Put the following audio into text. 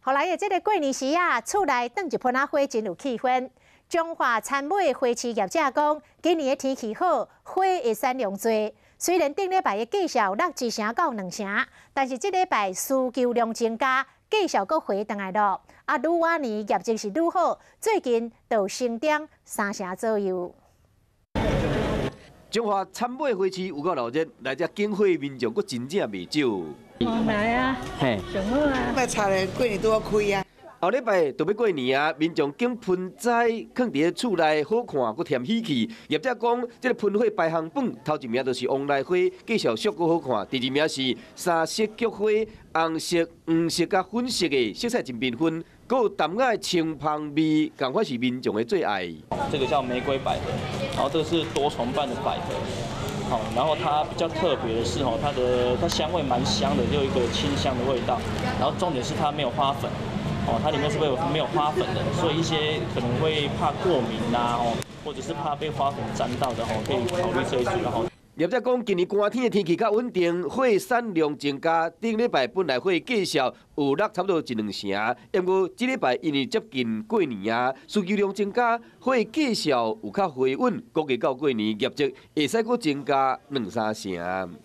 予來的這个過年時啊，厝內轉一盆仔花真有氣氛。彰化田尾花市業者講，今年的天氣好，花的產量濟。雖然頂禮拜的價數落一成到兩成，但是這禮拜需求量增加，價數閣回轉來囉。啊，愈晚年業績是愈好，最近就成長三成左右。彰化田尾花市有夠鬧熱，來遮揀花民眾閣真正袂少。來啊，嘿，上好啊！欲插咧，過年拄好開啊。後禮拜就欲過年啊，民眾揀盆栽囥佇咧厝內，好看閣添喜氣。業者講，這个盆花排行榜頭一名就是旺來花，價數俗閣好看。第二名是三色菊花，紅色、黃色佮粉色的色彩真繽紛，閣有淡雅的清芳味，仝款是民眾的最愛。這個叫玫瑰百合，然後這個是多重瓣的百合，好，然後它比較特別的是哦，它香味蠻香的，就有一個清香的味道，然後重點是它沒有花粉。哦，它裡面是沒有花粉的，所以一些可能會怕過敏啊，哦，或者是怕被花粉沾到的，哦，可以考慮這一組。然後業者講，今年寒天的天氣較穩定，花產量增加。頂禮拜本來花價數有落差不多一兩成，毋過這禮拜因為接近過年啊，需求量增加，花價數有較回穩，估計到過年業績會使閣增加兩三成。